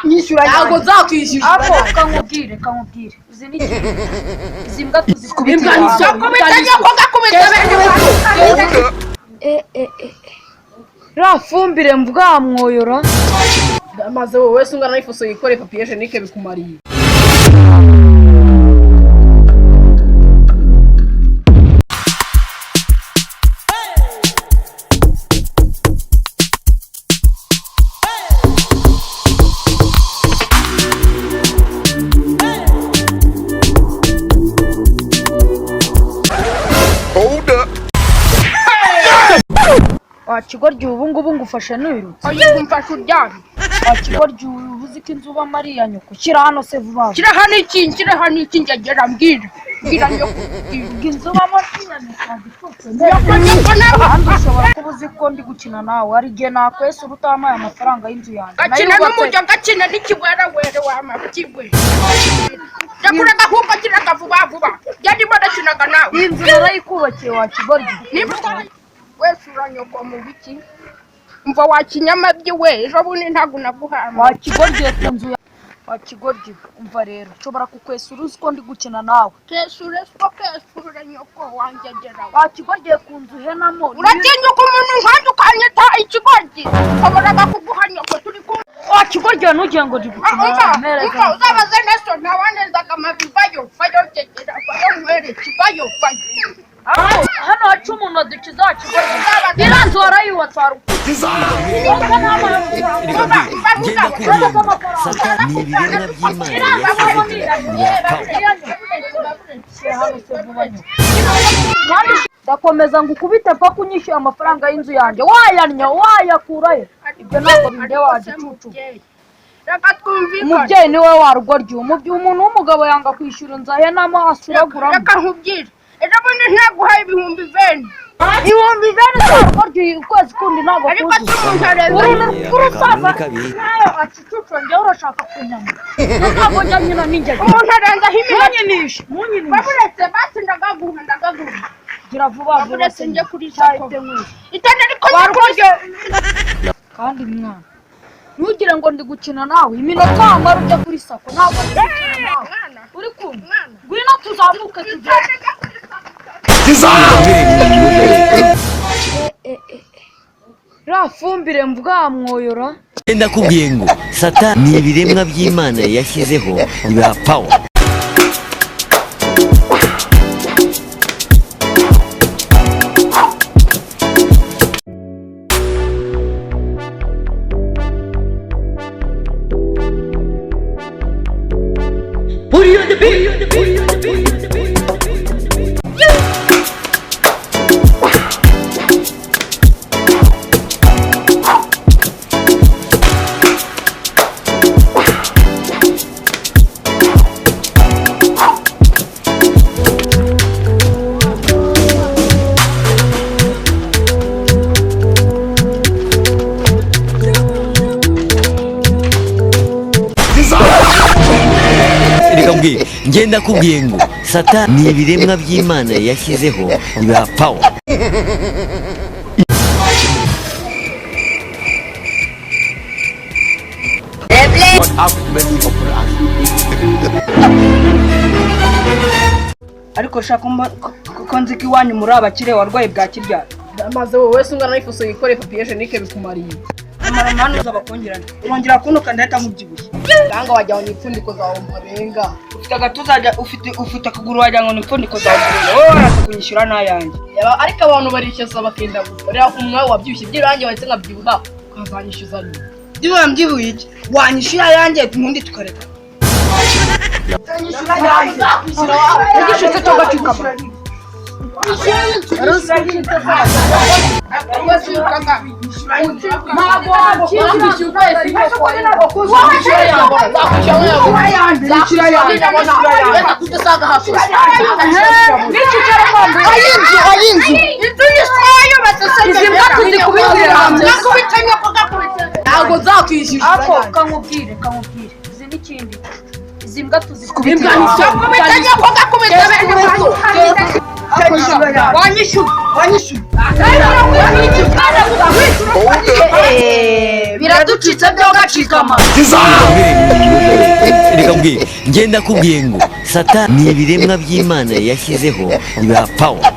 Nyishyura. Ntabwo nzakwishyura. Ako kankubwire, kankubwire, izi ni izi mbwa tuzikubita. Imbwa ni Iwawe. Gakubita nyoko, gakubita bene wanyu. Eh, eh, eh. Ra fumbire mvuga mwoyora. Maze wowe wese ungana n'ifuso yikoreye papier hygiénique bikumariye. Hold up. Wa kigoryi, ubu ngubu ngufashe nirutse. Oya, umfashe uryamye. Wa kigoryi, ubu uzi ko inzu ubamo ari iya nyoko? Shyira hano se vuba vuba. Shyira hano iki, shyira hano iki, njyagera mbwira. Mbwira nyoko. Ubwo inzu ubamo ari iya nyoko wagitutse. Nyoko, nyoko nawe. Kandi ushobora kuba uzi ko ndi gukina nawe, hari igihe nakwesa utampaye amafaranga y'inzu yanjye. Gakina Nayubatse- n'umujyo, gakina n'ikiwerawere wa mabyiwe. Yakuraga ahubwo akinaga vuba vuba. Yarimo arakinaga nawe. Iyi nzu narayikubakiye wa kigoryi. Nimba utari wese uranyoko mu biki? Umva wa kinyamabyi we, ejo bundi ntabwo naguhama. Wa kigoryi, ku nzu ya wa kigoryi, umva rero nshobora kukwesa uzi ko ndi gukina nawe. Kesure so kesure nyoko wanjyegera. Wa kigoryi, ku nzu uhenamo. Uratinyuka umuntu nkanjye ukanyita ikigoryi? Nshoboraga kuguha nyoko turi kumwe. Wa kigoryi, ntugire ngo ndi gukina Umva, nawe. Mpereza umva, uzabaze Nelson ntawanezaga amavi. Vayo, vayo jegera, vayo nkwereke, vayo, vayo. Aho, hano haca umuntu wadukiza wa kigoryi. Iriya nzu warayubatse waruguru. Umva, umva, Ngenda mugabo. kubwira ngo satani ni ibiremwa by'Imana yashyizeho bibaha power. Ndakomeza ngo ukubite paka unyishyuye amafaranga y'inzu yanjye. Wayanya wayakurahe, ibyo ntabwo bindeba wa gicucu. Reka twumvikane. Umubyeyi niwe warugoryi. Umubyeyi, umuntu w'umugabo yanga kwishyura inzu ahenamo asuraguramo. Reka nkubwire, ejo bundi ntaguhaye 20,000. 20,000 warugoryi, ukwezi kundi ntabwo Ariko kuzuye. si umuntu areza. Uru ni urusaza Akantu kabiri. nayo acucucu, njyewe urashaka kunyama, ntabwo njya nyina n'injya. Umuntu arenzaho iminota. Ntunyinishe, ntunyinishe. Baburetse basi, ndagaguha, ndagaguha. Gira vuba vuba. Baburetse njye kuri sako. Cyahite nkwishe. Itana ariko. Warugoryi kandi mwana, ntugire ngo ndi gukina nawe. Iminota wamara ujya kuri sako, ntabwo ndi gukina nawe. Mwana, Uri kumva? mwana. Ngwino tuzamuke tugende. Ra fumbire mvuga mwoyora. Ngenda kubwiye ngo satani ni ibiremwa by'Imana yashyizeho bibaha power. Reka mbwire, ngenda kubwiye ngo satani ni ibiremwa by'Imana yashyizeho bibaha power. Ariko shaka ko nzi ko iwanyu muri abakire, warwaye bwa kiryana. Maze wowe wese ungana n'ifuso yikoreye papier hygiénique bikumariye. Amara mani uzabakongerana, urongera kuntuka ndahita nkubyibushye. Cyangwa wajya ngo ni ipfundiko zawe umurenga. Ufite agatuza wajya- ufite akaguru wagira ngo ni impfundiko zawe umurenge. Wowe waraza kunyishyura n'ayanjye. Yaba ariko abantu barishyuza bakenda gupfa. Reba umwe wabyibushye by'irangi wahise nkabyibuha ukazanyishyuza nyuma. Ndiba mbyibuye iki? Wanyishyura ayanjye ubundi tukareka. Igishutse cyo gacikama. Ntabwo Inzu ni soyo basese. Izi mbwa tuzikubitira hamwe. Gakubita nyoko, gakubita. Ntabwo nzakwishyura. Ako kankubwire, kankubwire, izi n'ikindi, izi mbwa tuzikubita. Gakubita nyoko, gakubita bene wanyu. Wanyishyura, wanyishyura. Biraducitse byo gacikama. Reka mbwire, ngenda kubwiye ngo Satani ni ibiremwa by'Imana yashyizeho, bibaha power.